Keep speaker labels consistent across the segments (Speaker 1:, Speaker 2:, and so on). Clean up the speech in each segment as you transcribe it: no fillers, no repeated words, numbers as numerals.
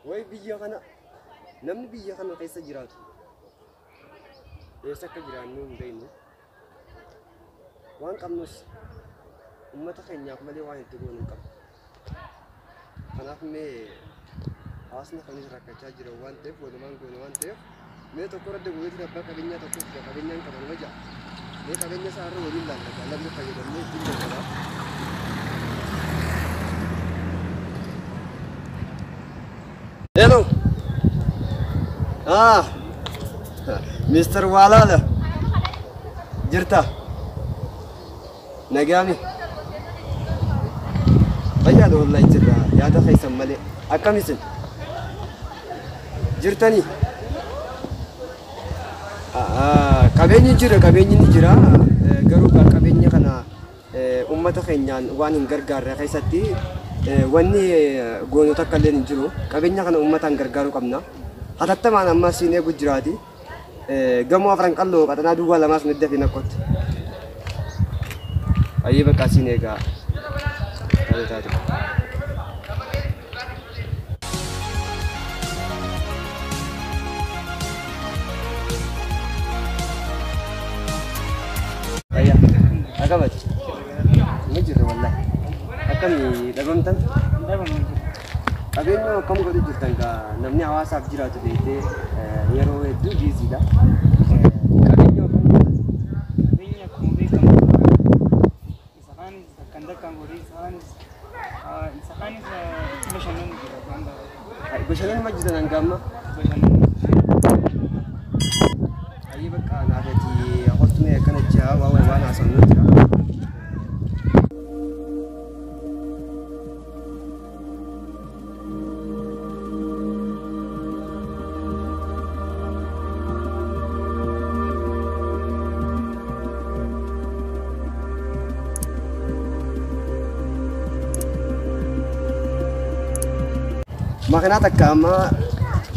Speaker 1: Wayi biyya kana namni biyya kana keessa jiraatu eessa akka jiraannu hin beeknu. Waan qabnus uummata keenyaaf malee waan itti goonu hin qabnu. Kanaaf mee hawaasni kunis rakkachaa jira waan ta'eef walumaan goone waan ta'eef mee tokko irra dabalatee abbaa qabeenyaa tokko jira qabeenyaan qaban maja mee qabeenya isaa irra waliin laallata namni fayyadamnee ittiin daldala. Hello. Ah, Mr. Walala. Jirta. Nagaami. Fayyaadha wallahi jirra. Yaada keessan malee. Akkam isin? Jirtanii? Qabeenyi jira, qabeenyi ni jira. Garuu qabeenya kana uummata keenyaan waan hin gargaarre keessatti wanni goonu takka illee hin jiru. Qabeenya kana uummataan gargaaruu qabna. Hatattamaan amma siin eegu jiraati. Gamoo afran qalloo qaxanaa duwwaa lamaas nu dafii nakkootti. Ayyee bakka siin eegaa. Taate taate. Ayyaa. Akkamati? Ni jirra wallahi. Akkami dhabamtan? Qabeenya akkam godhu jirtan gaa namni hawaasaaf jiraatu beektee yeroo hedduu biiziidha. Qabeenya akkam godhan?
Speaker 2: Qabeenya akkuma beekamu isa kaanis akkan dakkaan godhee isa kaanis itti bashannanu jira waan baay'ee.
Speaker 1: Bashannanuma jirtan hanga amma?
Speaker 2: Bashannanu.
Speaker 1: Ayyee bakka naafati hortumee akkana jira waan haasofnu jira. Makinaa takka amma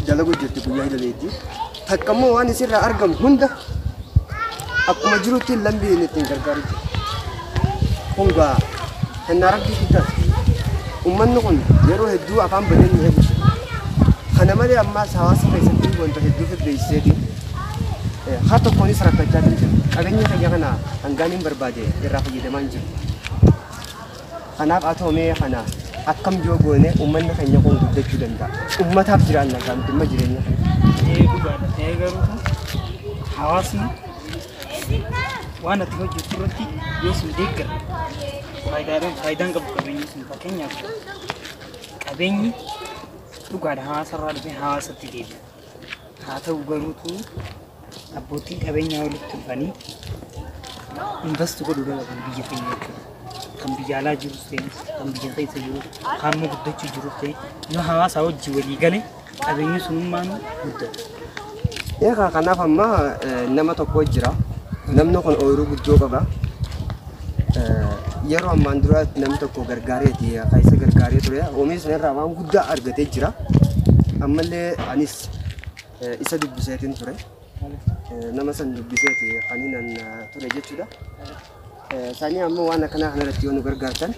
Speaker 1: dalaguu jirti guyyaa hidhaleetti. Takka immoo waan isirraa argamu hunda akkuma jirutti lammiin ittiin gargaaru jira. Kun gaa kennaa rabbii guddaadha. Uummanni kun yeroo hedduu afaan banee nu eegu. Kana malee ammaas hawaasa keessatti wanta hedduu beeksiseeti. Haa tokkoonis rakkachaa jira. Qabeenya keenya kana hangaan hin barbaade irraa fayyadamaa hin jiru. Kanaaf haa ta'u mee kana akkam yoo goone uummanni keenya kun guddachuu danda'a. Uummataaf jiraanna kan dhimma jireenya kana.
Speaker 2: Dhugaadha. Ta'ee garuu hawaasni waan ati hojjettu irratti yoo sin deeggarre faayidaan qabu qabeenyi sun fakkeenyaaf qabeenyi dhugaadha hawaasarraa dhufee hawaasatti deebi'a. Haa ta'u garuutu abbootiin qabeenyaa walitti dhufanii invest godhuu qaban biyya keenya jechuudha. Kan biyya alaa jirus ta'e, kan biyya keessa jirus, kan immoo guddachuu jirus ta'e yoo hawaasa wajjin walii gale qabeenyi sunummaan guddata.
Speaker 1: Egaa kanaaf amma nama tokko jira. Namni kun ooyiruu guddoo qaba. Yeroo ammaan dura namni tokko gargaareeti kan isa gargaaree ture. Oomisha sanarraa waan guddaa argatee jira. Ammallee anis isa dubbiseetiin ture. Nama san dubbiseeti kan inni ture jechuudha. Isaanii ammoo waan akkanaa kanarratti yoo nu gargaartan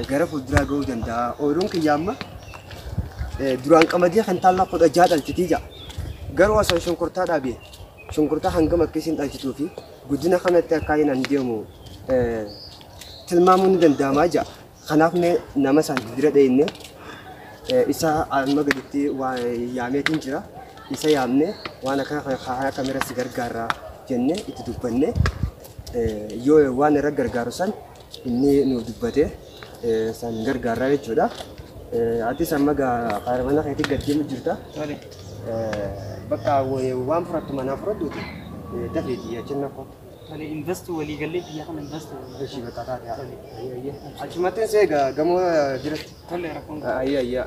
Speaker 1: gara fuulduraa ga'uu danda'a. Ooyiruun kiyya amma duraan qamadii kan taallaa 16 dhalchitii ja'a. Garuu osoo shunkurtaa dhaabee shunkurtaa hangam akka isin dhalchituu fi guddina kanatti akka inni deemu tilmaamuun ni danda'amaa ja'a. Kanaaf mee nama san dira dheenye isa amma gaditti yaameetiin jira. Isa yaamnee waan akkana karaa kamerra si gargaarraa jennee itti dubbannee yoo waan irra gargaaru san inni nu dubbatee san gargaarraa jechuudha. Atis amma mana keetti gad deemu jirta. Bakka waan fudhattu manaa fudhadhuuti dafeeti achi nakkoo.
Speaker 2: Tole invest walii galee biyya kana invest.
Speaker 1: Ishii bakka taate. Achumatti seega gamoo jiratti.
Speaker 2: Tole rakkoon.
Speaker 1: Ayya ayya.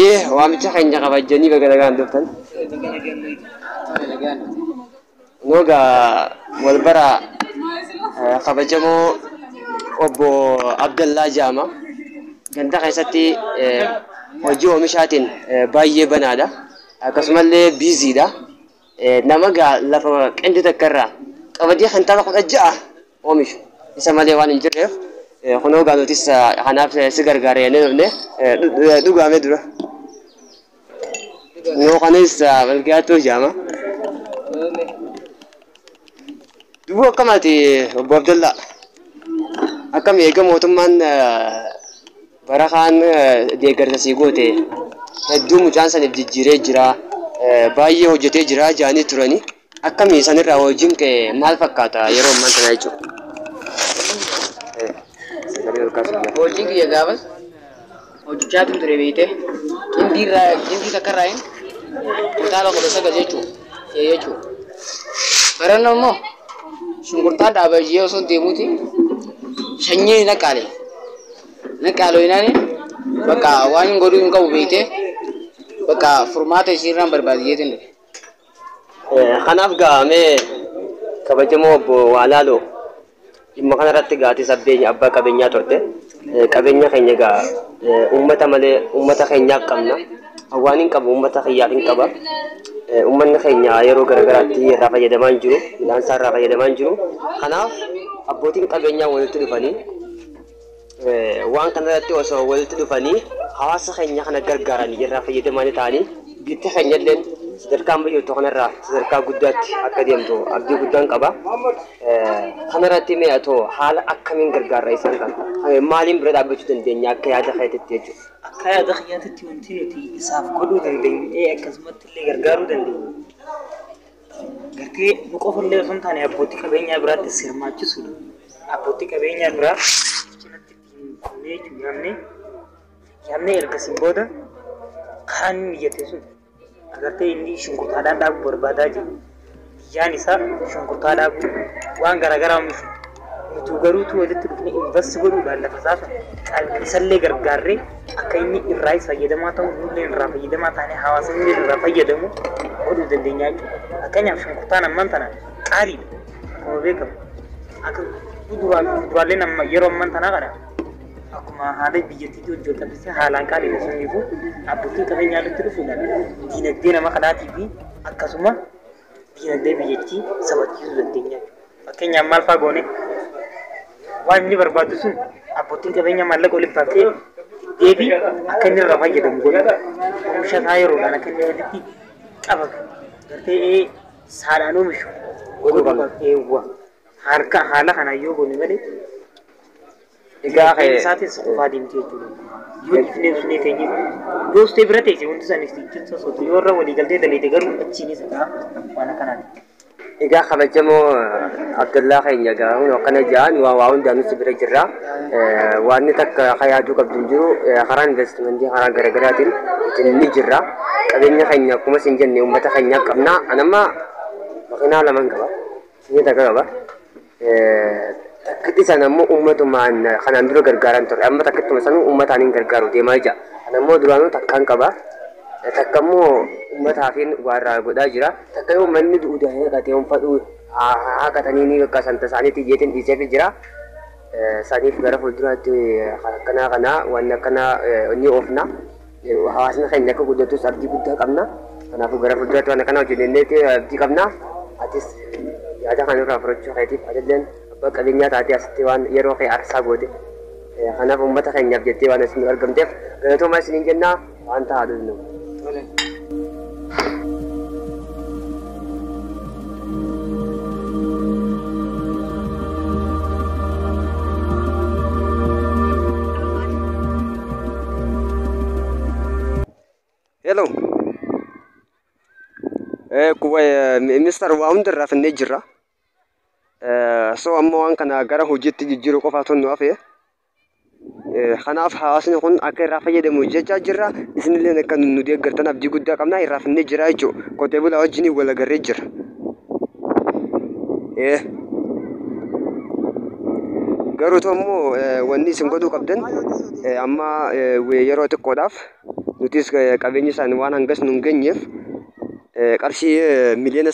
Speaker 1: Ayyee waamicha keenya kabajanii baga nagaan dhuftan. Nugaa wal bara kabajamoo obbo Abdallaa Jaama ganda keessatti hojii oomishaatiin baay'ee banaadha. Akkasumallee biiziidha. Nama gaa lafa qindi takka irraa qamadii kintaala 16 oomishu isa malee waan hin jirreef kunoo gaa nutis kanaaf si gargaara jennee dhufne dhugaame dura. Nuu kanis Malgaatoo Jaama. Dubuu akkamaati obbo Abdallaa? Akkam eega mootummaan bara kaan deeggarsa sii goote hedduu mucaan saniif jijjiiree jira baay'ee hojjetee jira jaanii turani. Akkamii sanirraa hojiin kee maal fakkaata yeroo ammaan kana jechuudha? Sagalee ol kaasuuf yaa.
Speaker 3: Hojiin kiyya gaafas hojjechaa ture beekte qindii irraa qindii takka irraa hin kuntaala 19 jechuudha jechuudha. Barana immoo shunkurtaa dhaabajee osoo deemuuti sanyii naqaale naqaale inaani bakka waan hin godhuu hin qabu beekte bakka furmaata isiirraan barbaade jeetin dhufe.
Speaker 1: Kanaaf gahamee kabajamoo obbo Waalaaloo dhimma kanarratti gaatii sabbeenya abbaa qabeenyaa turte. Qabeenya keenya egaa uummata malee uummata keenyaaf qabna. Waan hin qabu uummata kiyyaaf hin qaba. Uummanni keenya yeroo garaagaraatti irraa fayyadamaa hin jiru. Midhaan isaa irraa fayyadamaa hin jiru. Kanaaf abbootiin qabeenyaa walitti dhufanii waan kanarratti osoo walitti dhufanii hawaasa keenya kana gargaaranii irraa fayyadamaa ta'anii biyyi keenya illee sadarkaa amma jirtu kanarraa sadarkaa guddaatti akka deemtu abdii guddaan qaba. Kanarratti mee atoo haala akkamiin gargaarra isaan kana? Maaliin bira dhaabbachuu dandeenya akka yaada keetitti jechuudha?
Speaker 2: Akka yaada kiyyaatitti wanti nuti isaaf godhuu dandeenyu akkasumatti illee gargaaruu dandeenya. Gartee nu qofa illee osoo hin taane abbootii qabeenyaa biraatti hirmaachisuudha. Abbootii qabeenyaa biraa cinatti ittiin fuunee jechuudha yaamnee ergasiin booda karaan inni iyyate sun agartee inni shunkurtaadhaan dhaabuu barbaadaa jira. Biyyaan isaa shunkurtaa dhaabuu waan garaagaraa oomishu. Nuti garuutu walitti dhufnee invest godhuudhaan lafa isaa sun isallee gargaarree akka inni irraayis fayyadamaa ta'u nullee irraa fayyadamaa taanee hawaasni illee irraa fayyadamu godhuu dandeenya jechuudha. Fakkeenyaaf shunkurtaan ammaan tana qaaliidha. Akkuma beekamu akka kuduraa fi fuduraaleen amma yeroo ammaan tanaa kana akkuma haala biyyattiitti hojii qabsiisee haalaan qaaliidha suniifuu abbootiin qabeenyaa walitti dhufuudhaan diinagdee nama kanaatii fi akkasuma diinagdee biyyattii sabachiisuu dandeenya jechuudha. Fakkeenyaaf maal fa'aa goone waan inni barbaadu sun abbootiin qabeenyaa maallaqa waliin baaftee deebii akka inni irraa fayyadamu godhu oomisha isaa yeroodhaan akka inni walitti qabatu gartee saadhaan oomishu godhuu qaba. Eewwa harka haala kanaan yoo goone malee
Speaker 1: Egaa
Speaker 2: isaatis qofaa deemti jechuudha. Yoo dhiifnee sunee teenye yoo ustee bira teesse wanti isaaniif jecha sotu yoo irra walii galtee daleete garuu achiinis ta'a waan akkanaati.
Speaker 1: Egaa kabajamoo Abdallaa keenya egaa kun akkana jedhan waa hundaan nuti bira jirra. Waan takka yaaduu qabdu hin jiru karaa investimentii karaa garaagaraatiin ittiin ni jirra. Qabeenya keenya akkuma isin jenne uummata keenyaaf qabna. Anamma makiinaa lamaan qaba. Inni takka qaba. Takkitti sana immoo uummatumaan kanaan dura gargaaran ture. Amma takkittuma sanuu uummataan hin gargaaru deemaa jira. Ana immoo duraanuu takkaan qaba. Takka immoo uummataafiin waa irraa godhaa jira. Takka yoo uummanni du'u dahee qatee uffatu haqatanii ni bakka santa isaaniitti jeetiin dhiiseef jira. Saniif gara fuulduraatti akkanaa kana waan akkanaa ni oofna. Hawaasni keenya akka guddatus abdii guddaa qabna. Kanaafuu gara fuulduraatti waan akkanaa hojjenneetti abdii qabna. Atis yaada kana irraa fudhachuu keetiif atilleen abbaa qabeenyaa taatee asitti waan yeroo kee aarsaa goote. Kanaaf uummata keenyaaf jettee waan isin argamteef galatoomaa isiniin jennaa waan ta'aa dhufnu. Hello. Mister waa hundarraa finnee jirra. So amma waan kana gara hojiitti jijjiiruu qofaatu nu hafe. Kanaaf hawaasni kun akka irraa fayyadamu jechaa jirra. Isinillee akka nu deeggartan abdii guddaa qabna irraa finnee jira jechuudha. Qotee bulaa wajjin wal agarree jira. Garuu immoo wanni isin godhuu qabdan amma yeroo xiqqoodhaaf nutis qabeenya isaanii waan hangas nu hin geenyeef qarshii 3 miliyoona.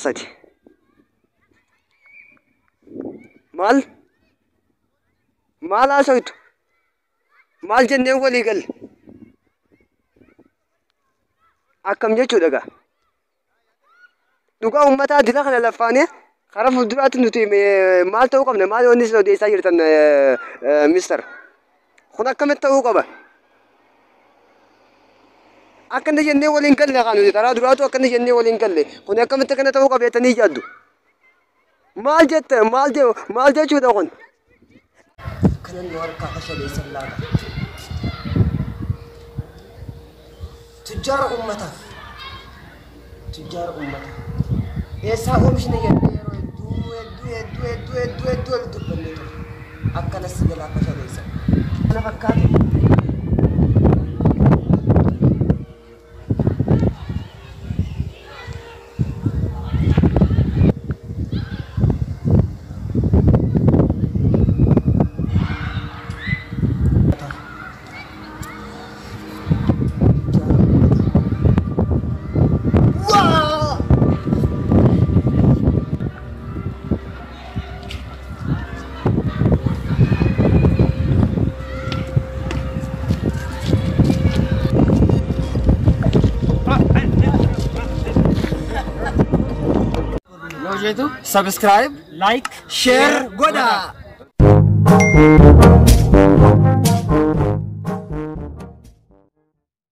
Speaker 1: Maal? Maal haasawtu? Maal jenneen walii galle? Akkam jechuudha gaa? Dhugaa uummataa dila kana laffaanee karaa fuulduraatti nuti maal ta'uu qabna? Maal wanni isin odeessaa jirtan, mister? Kun akkamitti ta'uu qaba? Akkana jennee waliin galle kaa nuti karaa duraatu akkana jennee waliin galle. Kun akkamitti akkana ta'uu qaba jettanii yaaddu? Maal jette? Maal maal jechuudha kun? Kanan nu harkaa fashaleessan laata? Tujjaara uummataaf. Tujjaara uummataaf. Eessaa oomishni jennee yeroo hedduu hedduu hedduu hedduu hedduu hedduu wal dubbannee ture. Akkanas jalaa fashaleessan. Kana fakkaatu. Waa!
Speaker 3: Yoo jeetu
Speaker 1: Subscribe,
Speaker 2: Like,
Speaker 1: share godhaa.